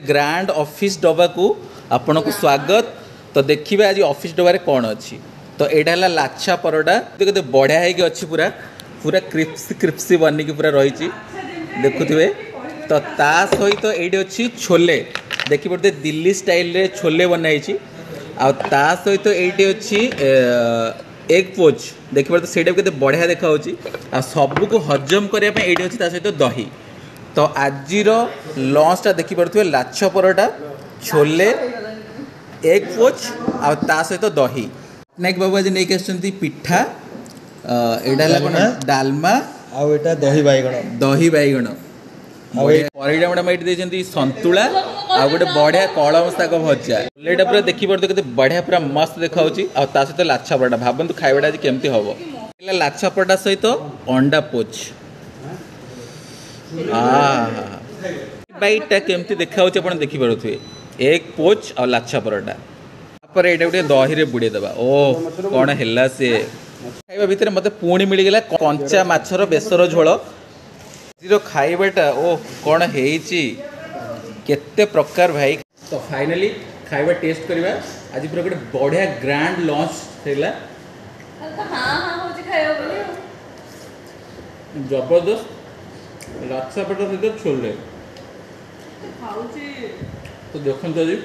Grand office ଡବାକୁ ଆପଣଙ୍କୁ ସ୍ୱାଗତ। ତ ଦେଖିବେ ଆଜି ଅଫିସ୍ ଡବାରେ କ'ଣ ଅଛି। ତ ଏଇଟା ହେଲା ଲାଛା ପରଟା। କେତେ ବଢ଼ିଆ ହେଇକି ଅଛି, ପୁରା ପୁରା କ୍ରିପ୍ସି କ୍ରିପ୍ସି ବନିକି ପୁରା ରହିଛି, ଦେଖୁଥିବେ। ତ ତା ସହିତ ଏଇଠି ଅଛି ଛୋଲେ, ଦେଖିପାରୁଥିବେ, ଦିଲ୍ଲୀ ଷ୍ଟାଇଲରେ ଛୋଲେ ବନା ହେଇଛି। ଆଉ ତା ସହିତ ଏଇଠି ଅଛି ଏଗ୍ ପୋଚ୍, ଦେଖିପାରୁଥିବେ, ସେଇଟା ବି କେତେ ବଢ଼ିଆ ଦେଖାହେଉଛି। ଆଉ ସବୁକୁ ହଜମ କରିବା ପାଇଁ ଏଇଠି ଅଛି ତା ସହିତ ଦହି। ତ ଆଜିର ଲଞ୍ଚଟା ଦେଖିପାରୁଥିବେ, ଲାଛ ପରଟା, ଛୋଲେ, ଏଗ୍ ପୋଚ୍ ଆଉ ତା ସହିତ ଦହି। ପଟ୍ଟନାୟକ ବାବୁ ଆଜି ନେଇକି ଆସିଛନ୍ତି ପିଠା। ଏଇଟା ହେଲା କ'ଣ? ଡାଲମା। ଆଉ ଏଇଟା ଦହି ବାଇଗଣ। ଦହି ବାଇଗଣ। ଆଉ ପରିଡ଼ା ମ୍ୟାଡ଼ାମ ଏଇଠି ଦେଇଛନ୍ତି ସନ୍ତୁଳା ଆଉ ଗୋଟେ ବଢ଼ିଆ କଳମ ଶାଗ ଭଜା। ଏଇଟା ପୁରା ଦେଖିପାରୁଥିବେ, କେତେ ବଢ଼ିଆ, ପୁରା ମସ୍ତ ଦେଖାଯାଉଛି। ଆଉ ତା ସହିତ ଲାଛା ପରଟା। ଭାବନ୍ତୁ ଖାଇବାଟା ଆଜି କେମିତି ହବ। ହେଲା ଲାଛା ପରଟା ସହିତ ଅଣ୍ଡା ପୋଚ୍। ବାଇଟଟା କେମିତି ଦେଖାଯାଉଛି ଆପଣ ଦେଖିପାରୁଥିବେ, ଏଗ୍ ପୋଚ୍ ଆଉ ଲାଛା ପରଟା। ତାପରେ ଏଇଟା ଗୋଟେ ଦହିରେ ବୁଡ଼େଇ ଦେବା। ଓ, କ'ଣ ହେଲା ସେ ଖାଇବା ଭିତରେ ମୋତେ ପୁଣି ମିଳିଗଲା କଞ୍ଚା ମାଛର ବେସର ଝୋଳ। ଆଜିର ଖାଇବାଟା, ଓ, କ'ଣ ହେଇଛି, କେତେ ପ୍ରକାର ଭାଇ। ତ ଫାଇନାଲି ଖାଇବା ଟେଷ୍ଟ କରିବା। ଆଜି ପୁରା ଗୋଟେ ବଢ଼ିଆ ଗ୍ରାଣ୍ଡ ଲଞ୍ଚ ଥିଲା, ଜବରଦସ୍ତ ଲାଛା ପରଟା ସହିତ ଛୋଲେ। ତ ଦେଖନ୍ତୁ ଆଜି